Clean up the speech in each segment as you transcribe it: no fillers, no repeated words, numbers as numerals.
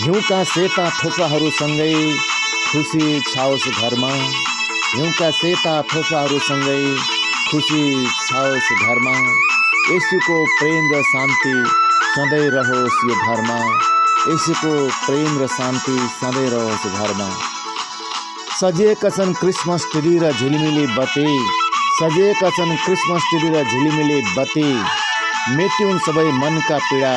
हिउँका सेता थोपाहरूसँगै खुसी छाओस् घरमा, हिउँका सेता थोपाहरूसँगै खुसी छाओस् घरमा। येशूको प्रेम र शान्ति सधैँ रहोस् यो घरमा, येशूको प्रेम र शान्ति सधैँ रहोस् घरमा। सजिएका छन् क्रिसमस ट्री र झिलिमिली बत्ती, सजिएका छन् क्रिसमस ट्री र झिलिमिली बत्ती। मेट्युन् सबै मनका पीडा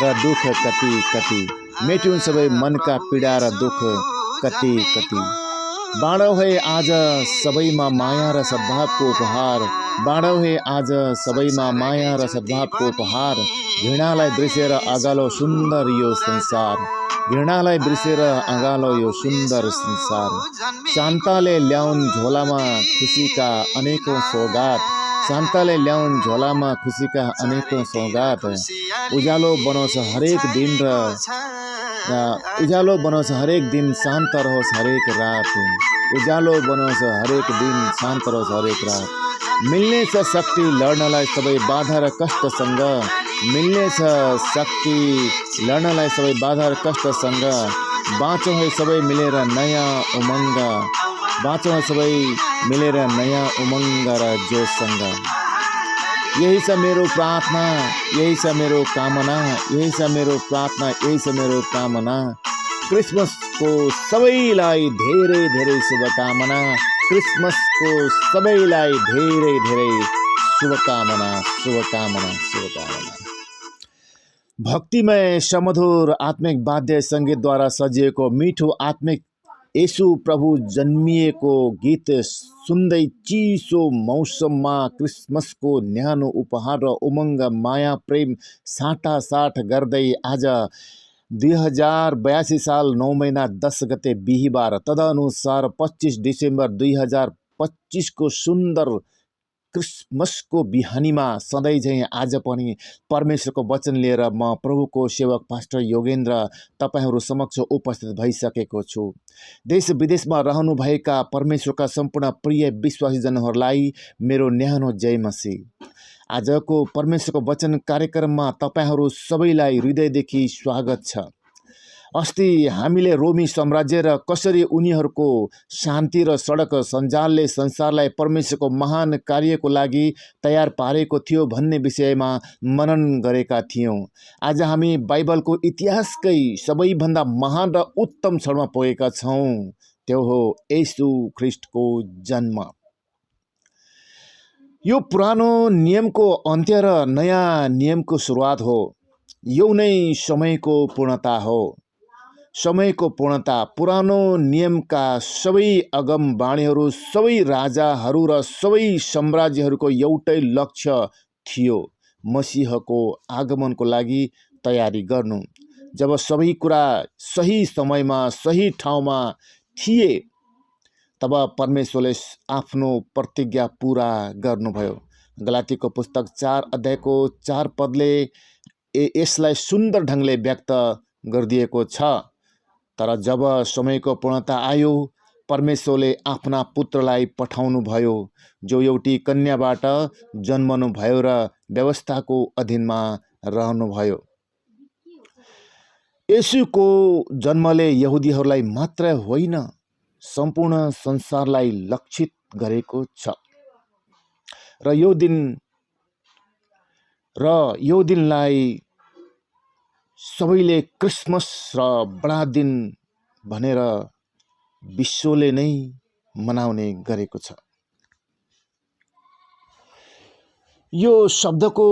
र दुःख कति कति, मेट्युन् सबै मनका पीडा र दुःख कति कति। बाँडौ है आज सबैमा माया र सद्भावको उपहार, बाँडौ है आज सबैमा माया र सद्भावको उपहार। घृणालाई बिर्सेर अगालो सुन्दर यो संसार, घृणालाई बिर्सेर अगालो यो सुन्दर संसार। शान्ताले ल्याउन् झोलामा खुसीका अनेकौं सौगात, शान्ताले ल्याउन् झोलामा खुसीका अनेकौं सौगात। उज्यालो बनाउँछ हरेक दिन र उज्यालो बनाउँछ हरेक दिन, शान्त रहोस् हरेक रात, उज्यालो बनाउँछ हरेक दिन, शान्त रहोस् हरेक रात। मिल्नेछ शक्ति लड्नलाई सबै बाधा र कष्टसँग, मिल्नेछ शक्ति लड्नलाई सबै बाधा र कष्टसँग। बाँचौँ है सबै मिलेर नयाँ उमङ्ग, बाँचौँ है सबै मिलेर नयाँ उमङ्ग र जोससँग। यही छ मेरो प्रार्थना, यही छ मेरो कामना, यही छ मेरो प्रार्थना, यही छ मेरो कामना। क्रिसमसको सबैलाई धेरै धेरै शुभकामना, क्रिसमसको सबैलाई धेरै धेरै शुभकामना, शुभकामना, शुभकामना। भक्तिमय समधुर आत्मिक वाद्य सङ्गीतद्वारा सजिएको मिठो आत्मिक येशू प्रभु जन्मिएको गीत सुन्दै चिसो मौसममा क्रिसमसको न्यानो उपहार र उमङ्ग माया प्रेम साटासाट गर्दै आज 2082 साल 9 महिना 10 गते बिहिबार तदनुसार 25 डिसेम्बर 2025 को सुन्दर क्रिसमसको बिहानीमा सधैँ झैँ आज पनि परमेश्वरको वचन लिएर म प्रभुको सेवक पास्टर योगेन्द्र तपाईहरू समक्ष उपस्थित भइसकेको छु। देश विदेशमा रहनुभएका परमेश्वरका सम्पूर्ण प्रिय विश्वासीजनहरूलाई मेरो न्यानो जय मसीह। आजको परमेश्वरको वचन कार्यक्रममा तपाईहरू सबैलाई हृदयदेखि स्वागत छ। अस्ति हामीले रोमी साम्राज्य र कसरी उनीहरूको शान्ति र सडक सञ्जालले संसारलाई परमेश्वरको महान कार्यको लागि तयार पारेको थियो भन्ने विषयमा मनन गरेका थियौँ। आज हामी बाइबलको इतिहासकै सबैभन्दा महान र उत्तम क्षणमा पुगेका छौँ, त्यो हो येशू ख्रीष्टको जन्म। यो पुरानो नियमको अन्त्य र नयाँ नियमको सुरुवात हो। यो नै समयको पूर्णता हो, समयको पूर्णता। पुरानो नियमका सबै अगम बाणीहरू, सबै राजाहरू र सबै साम्राज्यहरूको एउटै लक्ष्य थियो, मसीहको आगमनको लागि तयारी गर्नु। जब सबै कुरा सही समयमा सही ठाउँमा थिए तब परमेश्वरले आफ्नो प्रतिज्ञा पूरा गर्नुभयो। गलातीको पुस्तक 4 अध्यायको 4 पदले यसलाई सुन्दर ढङ्गले व्यक्त गरिदिएको छ। तर जब समयको पूर्णता आयो, परमेश्वरले आफ्ना पुत्रलाई पठाउनु भयो, जो एउटी कन्याबाट जन्मनु भयो र व्यवस्थाको अधीनमा रहनुभयो। येशूको जन्मले यहुदीहरूलाई मात्र होइन, सम्पूर्ण संसारलाई लक्षित गरेको छ र यो दिनलाई सबैले क्रिसमस र बडा दिन भनेर विश्वले नै मनाउने गरेको छ। यो शब्दको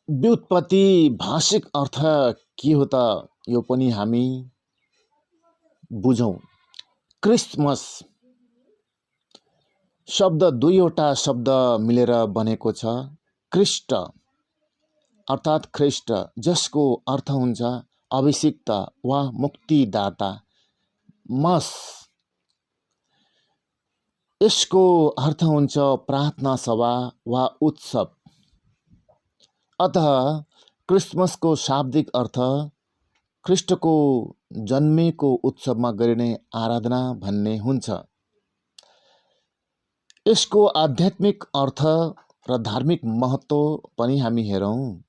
व्युत्पत्ति भाषिक अर्थ के हो त, यो पनि हामी बुझौँ। क्रिसमस शब्द दुईवटा शब्द मिलेर बनेको छ। क्रिस्ट अर्थात् ख्रीष्ट, जसको अर्थ हुन्छ अभिषिक्त वा मुक्तिदाता। मस, यसको अर्थ हुन्छ प्रार्थना सभा वा उत्सव। अतः क्रिसमसको शाब्दिक अर्थ ख्रीष्टको जन्मेको उत्सवमा गरिने आराधना भन्ने हुन्छ। यसको आध्यात्मिक अर्थ र धार्मिक महत्त्व पनि हामी हेरौँ।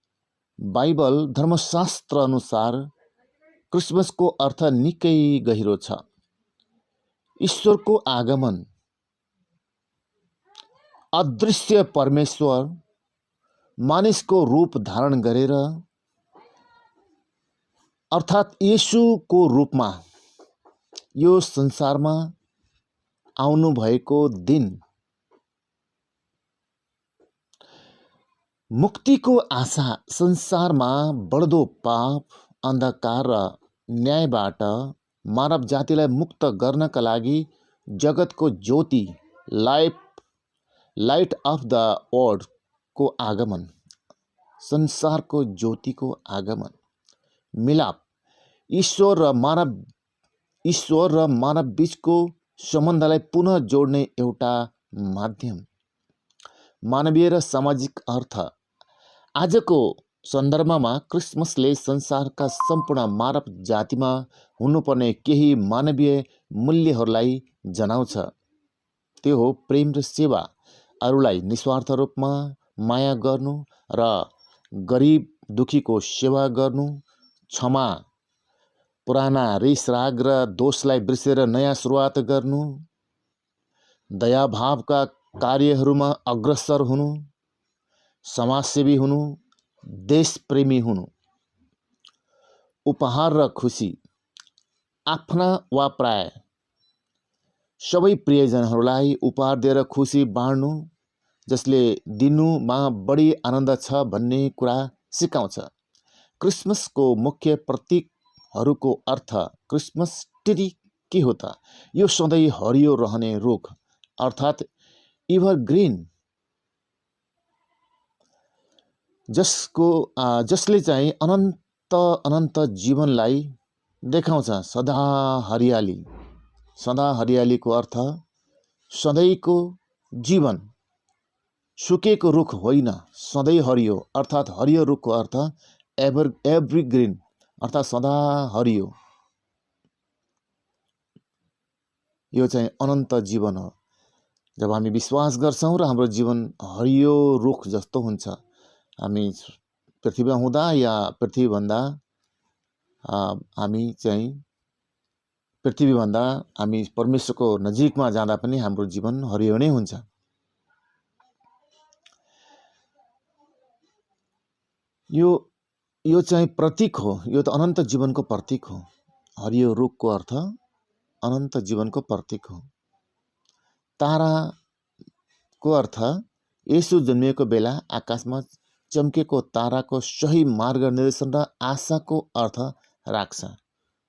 बाइबल धर्मशास्त्र अनुसार क्रिसमसको अर्थ निकै गहिरो छ। ईश्वरको आगमन, अदृश्य परमेश्वर मानिसको रूप धारण गरेर अर्थात् येशूको रूपमा यो संसारमा आउनु भएको दिन मुक्तिको आशा संसारमा बढ्दो पाप, अन्धकार र न्यायबाट मानव जातिलाई मुक्त गर्नका लागि जगतको ज्योति लाइट अफ द वर्ल्ड को आगमन, संसारको ज्योतिको आगमन, मिलाप, ईश्वर र मानव बीचको सम्बन्धलाई पुनः जोड्ने एउटा माध्यम। मानवीय र सामाजिक अर्थ। आजको सन्दर्भमा क्रिसमसले संसारका सम्पूर्ण मानव जातिमा हुनुपर्ने केही मानवीय मूल्यहरूलाई जनाउँछ। त्यो हो प्रेम र सेवा, अरूलाई निस्वार्थ रूपमा माया गर्नु र गरिब दुखीको सेवा गर्नु, क्षमा, पुराना रिस राग र दोषलाई बिर्सेर नयाँ सुरुवात गर्नु, दयाभावका कार्यहरूमा अग्रसर हुनु, समाजसेवी हुनु, देशप्रेमी हुनु। उपहार र खुसी। आफ्ना वा प्राय सबै प्रियजनहरूलाई उपहार दिएर खुसी बाँड्नु, जसले दिनुमा बढी आनन्द छ भन्ने कुरा सिकाउँछ। क्रिसमसको मुख्य प्रतीकहरूको अर्थ। क्रिसमस ट्री के हो त? यो सधैँ हरियो रहने रुख अर्थात् एभरग्रीन, जसले चाहिँ अनन्त जीवनलाई देखाउँछ। सदा हरियाली। सदा हरियालीको अर्थ सधैँको जीवन, सुकेको रुख होइन, सधैँ हरियो अर्थात् हरियो रुखको अर्थ एभरग्रीन अर्थात् सदा हरियो। यो चाहिँ अनन्त जीवन हो। जब हामी विश्वास गर्छौँ र हाम्रो जीवन हरियो रुख जस्तो हुन्छ, हामी पृथ्वीमा हुँदा या पृथ्वीभन्दा हामी परमेश्वरको नजिकमा जाँदा पनि हाम्रो जीवन हरियो नै हुन्छ। यो चाहिँ प्रतीक हो। यो त अनन्त जीवनको प्रतीक हो। हरियो रुखको अर्थ अनन्त जीवनको प्रतीक हो। ताराको अर्थ येशू जन्मिएको बेला आकाशमा चम्केको ताराको सही मार्ग निर्देशन र आशाको अर्थ राख्छ,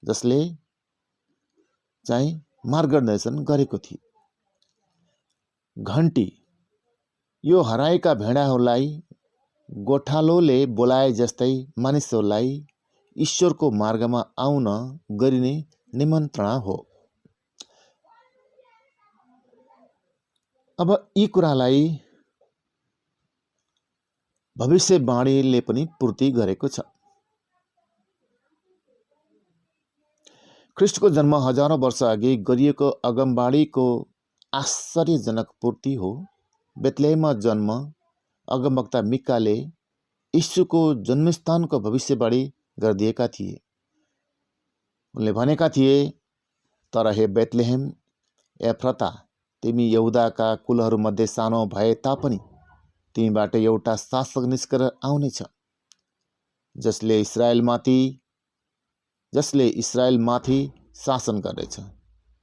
जसले चाहिँ मार्ग निर्देशन गरेको थियो। घन्टी। यो हराएका भेडाहरूलाई गोठालोले बोलाए जस्तै मानिसहरूलाई ईश्वरको मार्गमा आउन गरिने निमन्त्रणा हो। अब यी कुरालाई भविष्यवाणीले पनि पूर्ति गरेको छ। ख्रिस्टको जन्म हजारौं वर्ष अघि गरिएको अगमबाणीको आश्चर्यजनक पूर्ति हो। बेथलेहममा जन्म अगमवक्ता मिकाले यीशुको जन्मस्थानको भविष्यवाणी गरिदिएका थिए। उनले भनेका थिए, तर हे बेथलेहेम एफ्राता, तिमी यहुदाका कुलहरूमध्ये सानो भए तापनि तिमीबाट एउटा शासक निस्केर आउनेछ, जसले इस्राएलमाथि शासन गर्नेछ,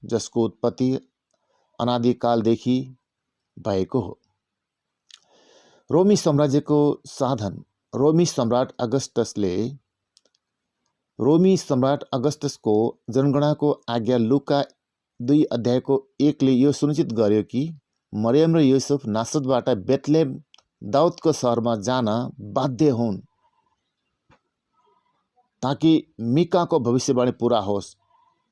जसको उत्पत्ति अनादिकालदेखि भएको हो। रोमी साम्राज्यको साधन। रोमी सम्राट अगस्टसको जनगणनाको आज्ञा लुका 2:1ले यो सुनिश्चित गर्यो कि मरियम र युसुफ नासरतबाट बेथलेहम दाउदको सहरमा जान बाध्य हुन्, ताकि मिकाको भविष्यवाणी पूरा होस्।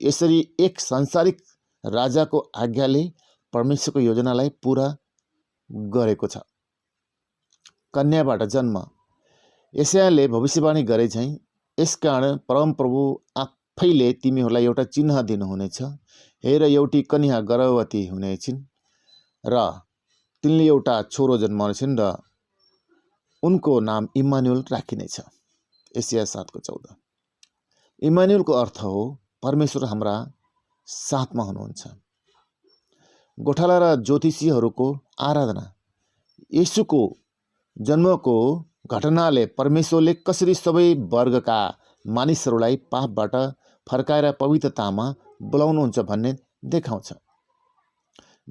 यसरी एक सांसारिक राजाको आज्ञाले परमेश्वरको योजनालाई पूरा गरेको छ। कन्याबाट जन्म। यशायाले भविष्यवाणी गरे चाहिँ, यसकारण परमप्रभु आफैले तिमीहरूलाई एउटा चिन्ह दिनुहुनेछ। हेर, एउटी कन्या गर्भवती हुनेछिन् र तिनले एउटा छोरो जन्माउनेछिन् र उनको नाम इम्मानुएल राखिनेछ। यशाया 7:14। इमानुएलको अर्थ हो परमेश्वर हाम्रा साथमा हुनुहुन्छ। गोठाला र ज्योतिषीहरूको आराधना। येशूको जन्मको घटनाले परमेश्वरले कसरी सबै वर्गका मानिसहरूलाई पापबाट फर्काएर पवित्रतामा बोलाउनुहुन्छ भन्ने देखाउँछ।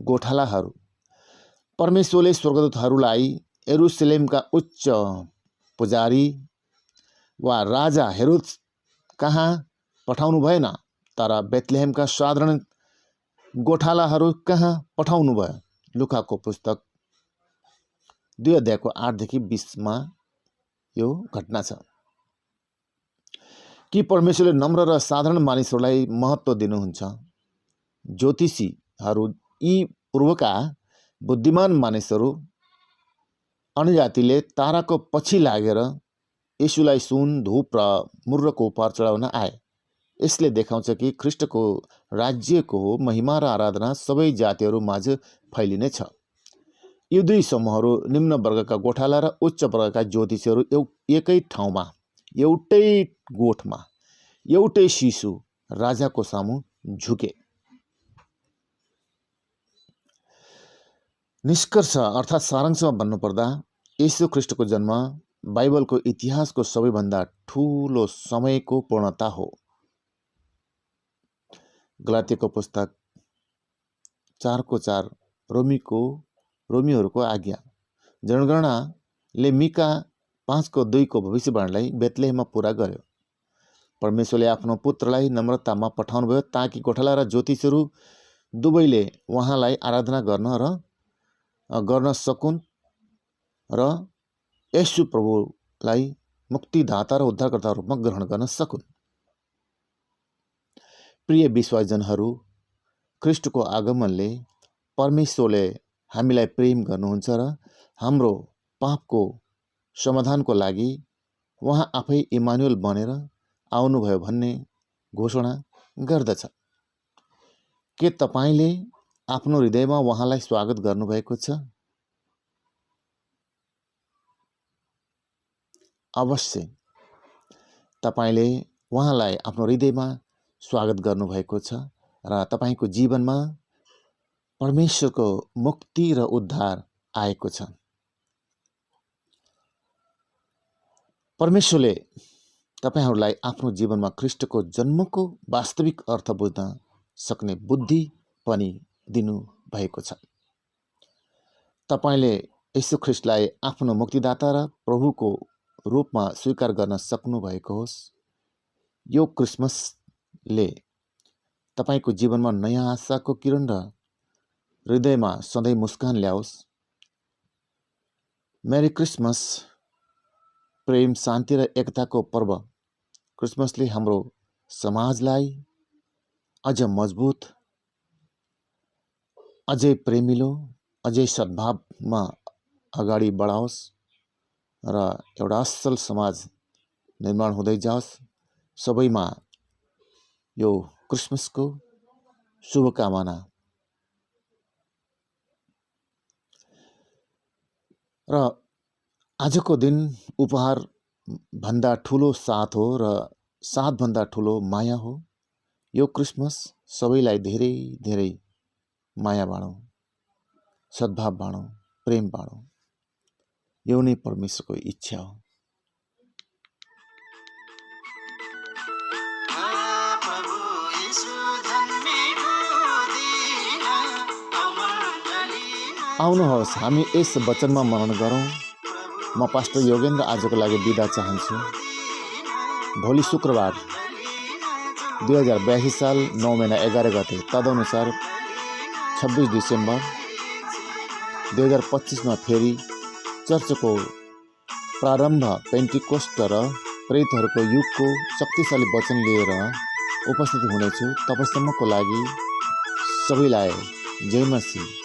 गोठालाहरू। परमेश्वरले स्वर्गदूतहरूलाई यरुशलेमका उच्च पुजारी वा राजा हेरोद कहाँ पठाउनु भएन, तर बेथलेहेमका साधारण गोठालाहरू कहाँ पठाउनु भयो। लुकाको पुस्तक 2 अध्यायको 8 देखि 20 यो घटना छ। कि परमेश्वरले नम्र र साधारण मानिसहरूलाई महत्त्व दिनुहुन्छ। ज्योतिषीहरू यी पूर्वका बुद्धिमान मानिसहरू अन्यजातिले ताराको पछि लागेर येशूलाई सुन, धूप र मुर्रको उपहार चढाउन आए। यसले देखाउँछ कि ख्रीष्टको राज्यको महिमा र आराधना सबै जातिहरू माझ फैलिनेछ। यी दुई समूहहरू निम्न वर्गका गोठाला र उच्च वर्गका ज्योतिषीहरू एकै ठाउँमा, एउटै गोठमा, एउटै शिशु राजाको सामु झुके। निष्कर्ष अर्थात् सारांशमा भन्नुपर्दा येशू ख्रीष्टको जन्म बाइबलको इतिहासको सबैभन्दा ठुलो समयको पूर्णता हो। गलातीको पुस्तक 4:4 रोमीहरूको आज्ञा। जनगणनाले मिका 5:2 को भविष्यवाणीलाई बेथलेहेममा पूरा गर्यो। परमेश्वरले आफ्नो पुत्रलाई नम्रतामा पठाउनुभयो ताकि गोठाला र ज्योतिषीहरू दुवैले उहाँलाई आराधना गर्न सकुन् र येशू प्रभुलाई मुक्तिदाता र उद्धारकर्ताका रूपमा ग्रहण गर्न सकुन्। प्रिय विश्वासजनहरू, ख्रीष्टको आगमनले परमेश्वरले हामीलाई प्रेम गर्नुहुन्छ र हाम्रो पापको समाधानको लागि उहाँ आफै इमानुएल बनेर आउनुभयो भन्ने घोषणा गर्दछ। के तपाईले आफ्नो हृदयमा उहाँलाई स्वागत गर्नुभएको छ? अवश्य तपाईले उहाँलाई आफ्नो हृदयमा स्वागत गर्नुभएको छ र तपाईको जीवनमा परमेश्वरको मुक्ति र उद्धार आएको छ। परमेश्वरले तपाईहरूलाई आफ्नो जीवनमा ख्रीष्टको जन्मको वास्तविक अर्थ बुझ्न सक्ने बुद्धि पनि दिनु भएको छ। तपाईले येशू ख्रीष्टलाई आफ्नो मुक्तिदाता र प्रभुको रूपमा स्वीकार गर्न सक्नु भएको होस्। यो क्रिसमसले तपाईको जीवनमा नयाँ आशाको किरण र हृदयमा सधैँ मुस्कान ल्याओस्। मेरी क्रिसमस। प्रेम, शान्ति र एकताको पर्व क्रिसमसले हाम्रो समाजलाई अझ मजबुत, अझै प्रेमिलो, अझै सद्भावमा अगाडि बढाओस् र एउटा असल समाज निर्माण हुँदै जाओस्। सबैमा यो क्रिसमसको शुभकामना। र आजको दिन उपहार भन्दा ठुलो साथ हो र साथ भन्दा ठुलो माया हो। यो क्रिसमस सबैलाई धेरै धेरै माया बाँडौँ, सद्भाव बाँडौँ, प्रेम बाँडौँ। यो नै परमेश्वरको इच्छा हो। आउनुहोस् हामी यस वचनमा मनन गरौँ। म पास्टर योगेन्द्र आजको लागि बिदा चाहन्छु। भोलि शुक्रबार 2082 साल 9 महिना 11 गते तदनुसार 26 डिसेम्बर 2025 फेरि चर्चको प्रारम्भ पेन्टिकोस्ट र प्रेरितहरूको युगको शक्तिशाली वचन लिएर उपस्थित हुनेछु। तबसम्मको लागि सबैलाई जय मसीह।